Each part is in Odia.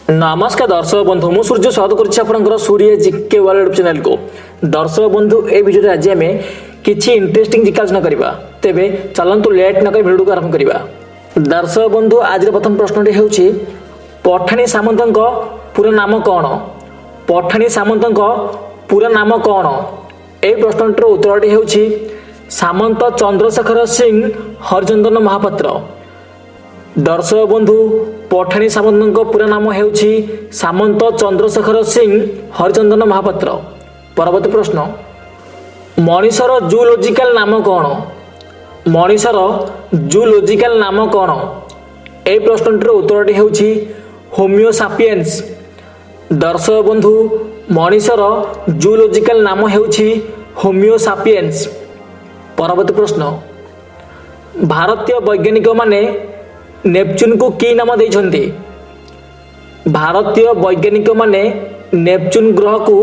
ନମସ୍କାର ଦର୍ଶକ ବନ୍ଧୁ, ମୁଁ ସୂର୍ଯ୍ୟ, ସ୍ୱାଗତ କରୁଛି ଆପଣଙ୍କର ସୂର୍ଯ୍ୟ ଜିକେ ୱାର୍ଲଡ ଚ୍ୟାନେଲକୁ। ଦର୍ଶକ ବନ୍ଧୁ, ଏ ଭିଡ଼ିଓରେ ଆଜି ଆମେ କିଛି ଇଣ୍ଟରେଷ୍ଟିଂ ଜିକେ ଆଲୋଚନା କରିବା। ତେବେ ଚାଲନ୍ତୁ, ଲେଟ୍ ନ କରି ଭିଡ଼ିଓକୁ ଆରମ୍ଭ କରିବା। ଦର୍ଶକ ବନ୍ଧୁ, ଆଜିର ପ୍ରଥମ ପ୍ରଶ୍ନଟି ହେଉଛି, ପଠାଣି ସାମନ୍ତଙ୍କ ପୁରା ନାମ କ'ଣ? ପଠାଣି ସାମନ୍ତଙ୍କ ପୁରା ନାମ କ'ଣ? ଏହି ପ୍ରଶ୍ନଟିର ଉତ୍ତରଟି ହେଉଛି ସାମନ୍ତ ଚନ୍ଦ୍ରଶେଖର ସିଂ ହରିଚନ୍ଦନ ମହାପାତ୍ର। ଦର୍ଶକ ବନ୍ଧୁ, ପଠାଣି ସାମନ୍ତଙ୍କ ପୁରା ନାମ ହେଉଛି ସାମନ୍ତ ଚନ୍ଦ୍ରଶେଖର ସିଂ ହରିଚନ୍ଦନ ମହାପାତ୍ର। ପରବର୍ତ୍ତୀ ପ୍ରଶ୍ନ, ମଣିଷର ଜୁଲୋଜିକାଲ ନାମ କ'ଣ? ମଣିଷର ଜୁଲୋଜିକାଲ ନାମ କ'ଣ? ଏହି ପ୍ରଶ୍ନଟିର ଉତ୍ତରଟି ହେଉଛି ହୋମିଓସାପିଏନ୍ସ। ଦର୍ଶକ ବନ୍ଧୁ, ମଣିଷର ଜୁଲୋଜିକାଲ ନାମ ହେଉଛି ହୋମିଓସାପିଏନ୍ସ। ପରବର୍ତ୍ତୀ ପ୍ରଶ୍ନ, ଭାରତୀୟ ବୈଜ୍ଞାନିକମାନେ ନେପଚୁନକୁ କି ନାମ ଦେଇଛନ୍ତି? ଭାରତୀୟ ବୈଜ୍ଞାନିକମାନେ ନେପଚୁନ ଗ୍ରହକୁ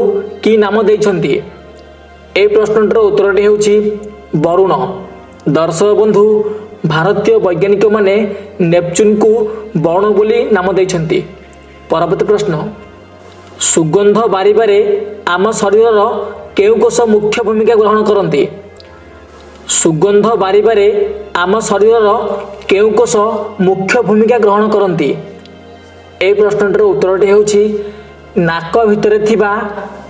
କି ନାମ ଦେଇଛନ୍ତି? ଏହି ପ୍ରଶ୍ନଟିର ଉତ୍ତରଟି ହେଉଛି ବରୁଣ। ଦର୍ଶକ ବନ୍ଧୁ, ଭାରତୀୟ ବୈଜ୍ଞାନିକମାନେ ନେପଚୁନକୁ ବରୁଣ ବୋଲି ନାମ ଦେଇଛନ୍ତି। ପରବର୍ତ୍ତୀ ପ୍ରଶ୍ନ, ସୁଗନ୍ଧ ବାରିବାରେ ଆମ ଶରୀରର କେଉଁ କୋଷ ମୁଖ୍ୟ ଭୂମିକା ଗ୍ରହଣ କରନ୍ତି? ସୁଗନ୍ଧ ବାରିବାରେ ଆମ ଶରୀରର କେଉଁ କୋଷ ମୁଖ୍ୟ ଭୂମିକା ଗ୍ରହଣ କରନ୍ତି? ଏହି ପ୍ରଶ୍ନଟିର ଉତ୍ତରଟି ହେଉଛି ନାକ ଭିତରେ ଥିବା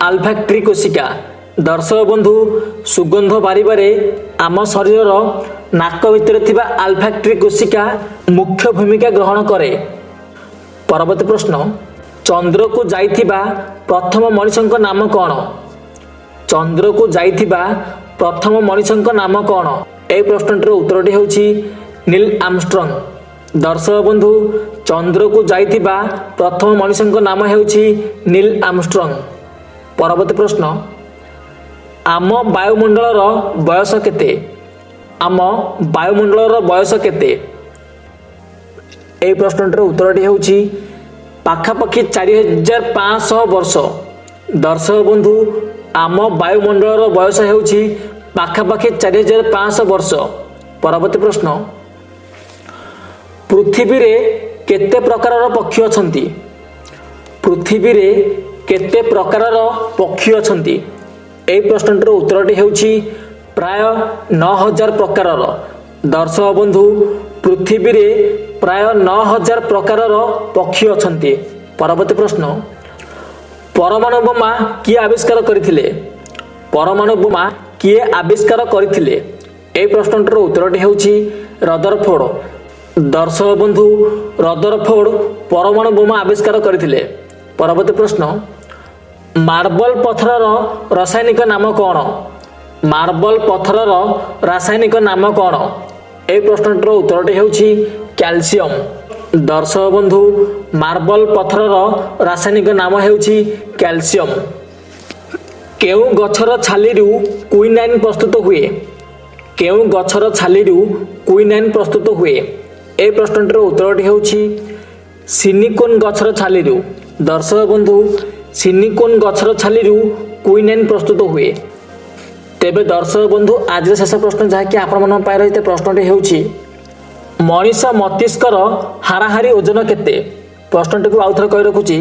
ଅଲଫାକ୍ଟ୍ରି କୋଶିକା। ଦର୍ଶକ ବନ୍ଧୁ, ସୁଗନ୍ଧ ବାରିବାରେ ଆମ ଶରୀରର ନାକ ଭିତରେ ଥିବା ଅଲଫାକ୍ଟ୍ରି କୋଶିକା ମୁଖ୍ୟ ଭୂମିକା ଗ୍ରହଣ କରେ। ପରବର୍ତ୍ତୀ ପ୍ରଶ୍ନ, ଚନ୍ଦ୍ରକୁ ଯାଇଥିବା ପ୍ରଥମ ମଣିଷଙ୍କ ନାମ କ'ଣ? ଚନ୍ଦ୍ରକୁ ଯାଇଥିବା ପ୍ରଥମ ମଣିଷଙ୍କ ନାମ କ'ଣ? ଏହି ପ୍ରଶ୍ନଟିର ଉତ୍ତରଟି ହେଉଛି ନୀଲ ଆର୍ମଷ୍ଟ୍ରଙ୍ଗ। ଦର୍ଶକ ବନ୍ଧୁ, ଚନ୍ଦ୍ରକୁ ଯାଇଥିବା ପ୍ରଥମ ମଣିଷଙ୍କ ନାମ ହେଉଛି ନୀଲ ଆର୍ମଷ୍ଟ୍ରଙ୍ଗ। ପରବର୍ତ୍ତୀ ପ୍ରଶ୍ନ, ଆମ ବାୟୁମଣ୍ଡଳର ବୟସ କେତେ? ଆମ ବାୟୁମଣ୍ଡଳର ବୟସ କେତେ? ଏହି ପ୍ରଶ୍ନଟିର ଉତ୍ତରଟି ହେଉଛି ପାଖାପାଖି 4500 ବର୍ଷ। ଦର୍ଶକ ବନ୍ଧୁ, ଆମ ବାୟୁମଣ୍ଡଳର ବୟସ ହେଉଛି ପାଖାପାଖି 4500 ବର୍ଷ। ପରବର୍ତ୍ତୀ ପ୍ରଶ୍ନ, ପୃଥିବୀରେ କେତେ ପ୍ରକାରର ପକ୍ଷୀ ଅଛନ୍ତି? ପୃଥିବୀରେ କେତେ ପ୍ରକାରର ପକ୍ଷୀ ଅଛନ୍ତି? ଏହି ପ୍ରଶ୍ନଟିର ଉତ୍ତରଟି ହେଉଛି ପ୍ରାୟ 9000 ପ୍ରକାରର। ଦର୍ଶକ ବନ୍ଧୁ, ପୃଥିବୀରେ ପ୍ରାୟ 9000 ପ୍ରକାରର ପକ୍ଷୀ ଅଛନ୍ତି। ପରବର୍ତ୍ତୀ ପ୍ରଶ୍ନ, ପରମାଣୁ ବୋମା କିଏ ଆବିଷ୍କାର କରିଥିଲେ? ପରମାଣୁ ବୋମା କିଏ ଆବିଷ୍କାର କରିଥିଲେ? ଏହି ପ୍ରଶ୍ନଟିର ଉତ୍ତରଟି ହେଉଛି ରଦରଫୋର୍ଡ। ଦର୍ଶକ ବନ୍ଧୁ, ରଦରଫୋର୍ଡ ପରମାଣୁ ବୋମା ଆବିଷ୍କାର କରିଥିଲେ। ପରବର୍ତ୍ତୀ ପ୍ରଶ୍ନ, ମାର୍ବଲ ପଥରର ରାସାୟନିକ ନାମ କ'ଣ? ମାର୍ବଲ ପଥରର ରାସାୟନିକ ନାମ କ'ଣ? ଏହି ପ୍ରଶ୍ନଟିର ଉତ୍ତରଟି ହେଉଛି କ୍ୟାଲସିୟମ। ଦର୍ଶକ ବନ୍ଧୁ, ମାର୍ବଲ ପଥରର ରାସାୟନିକ ନାମ ହେଉଛି କ୍ୟାଲସିୟମ। କେଉଁ ଗଛର ଛାଲିରୁ କୁଇନାଇନ୍ ପ୍ରସ୍ତୁତ ହୁଏ? କେଉଁ ଗଛର ଛାଲିରୁ କୁଇନାଇନ୍ ପ୍ରସ୍ତୁତ ହୁଏ? ଏହି ପ୍ରଶ୍ନଟିର ଉତ୍ତରଟି ହେଉଛି ସିନିକୋନ୍ ଗଛର ଛାଲିରୁ। ଦର୍ଶକ ବନ୍ଧୁ, ସିନିକୋନ୍ ଗଛର ଛାଲିରୁ କୁଇନାଇନ୍ ପ୍ରସ୍ତୁତ ହୁଏ। ତେବେ ଦର୍ଶକ ବନ୍ଧୁ, ଆଜିର ଶେଷ ପ୍ରଶ୍ନ, ଯାହାକି ଆପଣମାନଙ୍କ ପାଇଁ ରହିଥିବା ପ୍ରଶ୍ନଟି ହେଉଛି, ମଣିଷ ମସ୍ତିଷ୍କର ହାରାହାରି ଓଜନ କେତେ? ପ୍ରଶ୍ନଟିକୁ ଆଉଥରେ କହି ରଖୁଛି,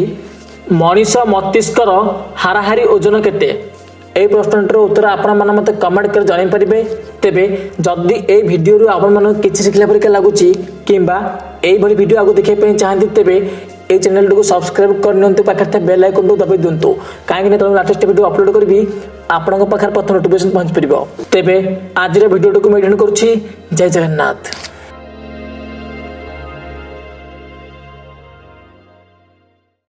ମଣିଷ ମସ୍ତିଷ୍କର ହାରାହାରି ଓଜନ କେତେ? ଏହି ପ୍ରଶ୍ନଟିର ଉତ୍ତର ଆପଣମାନେ ମୋତେ କମେଣ୍ଟ କରି ଜଣାଇ ପାରିବେ। ତେବେ ଯଦି ଏଇ ଭିଡ଼ିଓରୁ ଆପଣମାନଙ୍କୁ କିଛି ଶିଖିଲା ପରିକା ଲାଗୁଛି କିମ୍ବା ଏଇଭଳି ଭିଡ଼ିଓ ଆଗକୁ ଦେଖିବା ପାଇଁ ଚାହାନ୍ତି, ତେବେ ଏଇ ଚ୍ୟାନେଲଟିକୁ ସବସ୍କ୍ରାଇବ୍ କରିନିଅନ୍ତୁ, ପାଖରେ ଥିବା ବେଲ୍ ଆଇକନ୍ଟିକୁ ଦବାଇ ଦିଅନ୍ତୁ। କାହିଁକି ନା ଯେତେବେଳେ ଲାଟେଷ୍ଟ ଭିଡ଼ିଓ ଅପଲୋଡ଼ କରିବି, ଆପଣଙ୍କ ପାଖରେ ପ୍ରଥମ ନୋଟିଫିକେସନ୍ ପହଞ୍ଚିପାରିବ। ତେବେ ଆଜିର ଭିଡ଼ିଓଟିକୁ ମୁଁ ଏଇଠି କରୁଛି। ଜୟ ଜଗନ୍ନାଥ।